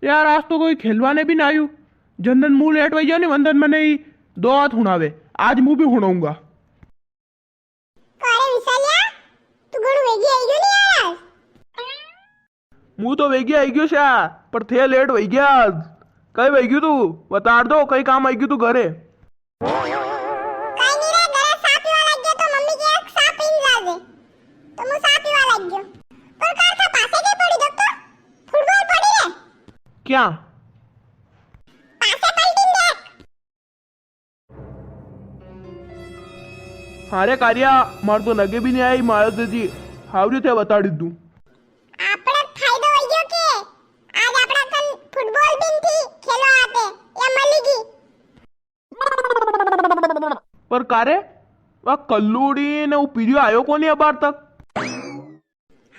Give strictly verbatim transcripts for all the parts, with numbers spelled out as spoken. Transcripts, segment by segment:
यार, आज तो कोई खेलवा ने भी ना आयु। जन दन मूं लेट वई गयो नी, वन दन मने ही दो हाथ हुणावे। आज मूं भी हुणाऊंगा। का रे विशालिया, तू घणो वेगी आई गयो नी यार आज? मूं तो वेगी आई गयो सा, पर थे लेट वई गया आज। कई वई गयो तू? बता दो, कई काम आई गयो तू घरे? कई नी रे, घरे सा पीवा लाग गयो तो मम्मी के एक सा पीन जाजे। तो मूं सा पीवा लाग गयो। पर कार था पासे के पड़ी देख तो, फुटबॉल पड़ी रे। क्या? पासे पलटीन देख। हाँ रे कारिया, मार तो नगे भी नी आई, मारा जी हावरी थे बताड़ी दूं। आपणे फायदो हो गयो के आज आपणा कन फुटबॉल भी नी थी खेलवा आते, या मली गई। पर कारे, वा कल्लूड़ी ने वो पीरियो आयो कोनी अबार तक?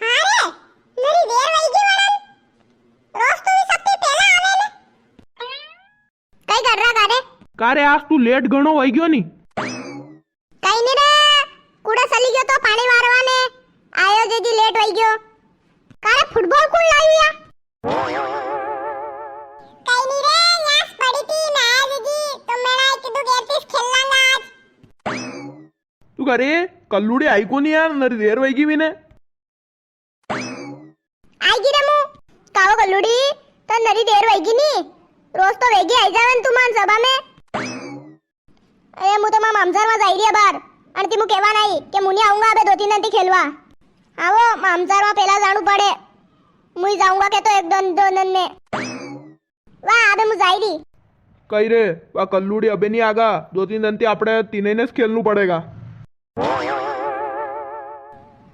हाँ रे, नरी देर वई गई वणन। रोज तो वी सबसे पहला आवे ने। कई कर रहा कारे? कारे, आज तू लेट घणो वई गयो नी। कई नी रे, कुड़ा सली गयो तो पाणी वारवा ने, आयो जदी लेट वई गयो। कारे, फुटबॉल कुण लायु या? कई नी रे, यास पड़ी थी, मैं आया जदी, तो मैंने एक दो गेम पीस खेल लांगा आज। तू कारे, कल्लूड़ी आई कोनी यार, नरी देर वई गई वीने। आई गी रे मूं। कावो कल्लूड़ी, तो नरी देर वई गी नी। रोज तो वेगी आई जावे नी तू मान सभा में। अरे, मूं तो मां मामसर में जाई री है बार। अन ती मूं केवा नी के मूं नी आऊंगा अबे दो तीन दन ती खेलवा। हाँ, वो मामसर में पहला जाणू पड़े। मूं ही जाऊंगा के तो एक दन, दो दन ने। वा, अबे मूं जाई री। कई रे, वा कल्लूड़ी अबे नी आगा, दो तीन दन ती आपणे तीने ने खेलनू पड़ेगा।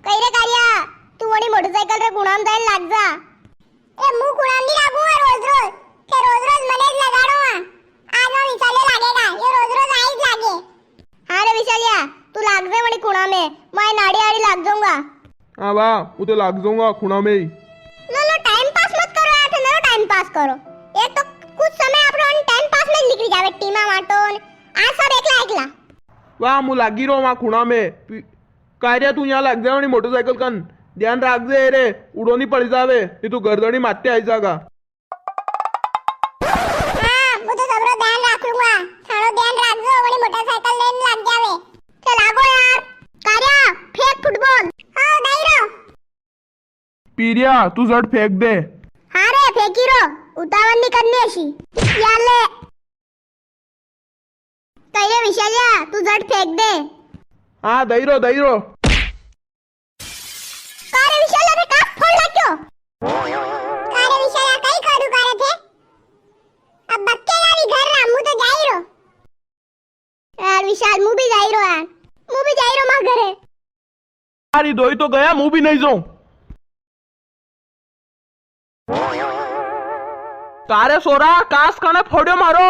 कई रे कारिया, तू वणी मोटरसाइकिल रे कुणा में जाइन लाग जा। ए, मूं कुणा में नी लागूंगा रोज रोज, के रोज रोज मने ज लगाड़ो हां। आज वो विशाले लागेगा, ये रोज रोज आई ज लागे। हाँ रे विशालिया, तू लाग जे वणी कुणा में, मैं नाड़ी आड़ी लाग जाऊंगा। हाँ वाह, मूं तो लाग जाऊंगा कुणा में ही। लो लो, टाइम पास मत करो यार, थे नरो टाइम पास करो। एक तो कुछ समय आपणो टाइम पास में निकली जावे, टीमा वाटो ने, आज सब एकला एकला। वाह, मूं लागी रो वां कुणा में। पी-, कारिया तू यां लाग जा वणी मोटरसाइकिल कन, ध्यान राख जे रे, उड़ो नी पड़ी जावे, नी तो गर्दनी माथे आई जागा। हाँ, मूं तो सबरो ध्यान राख लूंगा। थारो ध्यान राख जो, वणी मोटरसाइकिल लेन लाग जावे। चल आगो यार। कारिया, फेंक फुटबॉल। हाँ, दाई रो। पीरिया, तू झट फेंक दे। हाँ रे, फेंकी रो। उतावल नी करनी ऐसी। या ले। कई रे विशालिया, तू झट फेंक दे। हाँ, दई रो, दई रो। का रे विशालिया, रे कास फोड़ लाक्यो? का रे विशालिया, कई खाड़ू करे थे? अब बक्के यारी घर रा, मूं तो जाई रो। यार विशाल, मूं भी जाई रो यार, मूं भी जाई रो मां घरे। अरे दोई तो गया, मूं भी नी जाऊं। का रे सोरा, कास कने फोड़्यो मारो?